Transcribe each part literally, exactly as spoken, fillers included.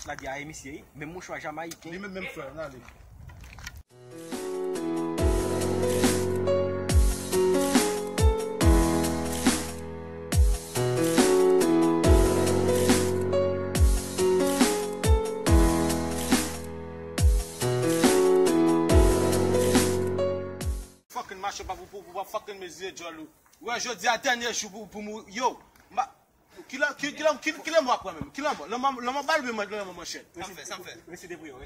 La di a e misye, wi. Menm mouchwa jamayiken. Li menm, menm frè, n ale. Fucking mache pa pou, pou, pou, pou fucking mezire djòl ou. Wè, jodi a dènye jou pou, pou mou, yo. Ma, kilè, ki, kilè, ki, kilè mò ap pran menm? Kilè mò? Lanmò, lanmò ba l oubyen lanmò manchèt? Sa m fè, sa m fè.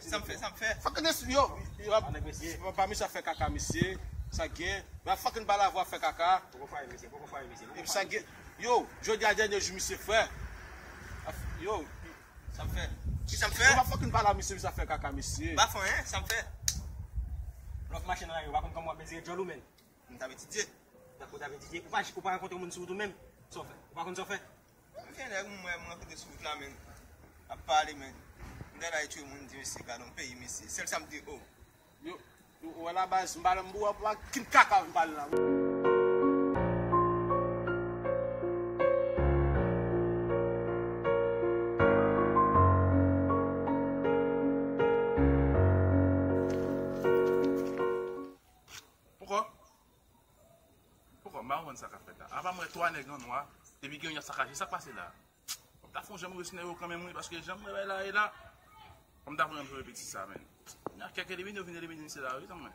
Sa m fè, sa m fè. Fucking this, yo, yo, pa, pa misye ap fè kaka, misye. Sa gen. Ba fucking ba la vwa fè kaka. Poko fwaye, misye, poko fwaye, misye. Epi sa gen. Yo, jodi a dènye jou misye, frè. Yo. Sa m fè? Ki sa m fè? Yo, pa fucking pale a misye, misye ap fè kaka, misye. Ba fè anyen, sa m fè? Lòt machin nan yo, pa konn kòman w ap mezire djòl ou, menn. M t ap etidye. Dakò, w t ap etidye. Ou pa, ou pa rankontre moun sou wout ou menm? Sa w fè? Ou pa konn sa w fè? Mwen fè nèg mwen, mwen rankontre sou wout la, menn. Ap pale, menn. M te la etidye, moun di, mesye, gade yon peyi, mesye. Sèl sa m di, oh. Yo, yo, ou wè la baz, m pale, m bou, pa kin kaka m pale la. Poko? Poko? M pa konprann sa k ap fèt la. Apa m wè twa nèg an nwa, epi gen yon sakaje, sa k pase la? Fò m ta fè yon jan move sinaryo kanmenm, wi, paske jan m wè bagay la ye la, fò m ta pran yon jwe piti sa, menn. Kèk elimine, yo vin elimine misye la, wi, tanmen.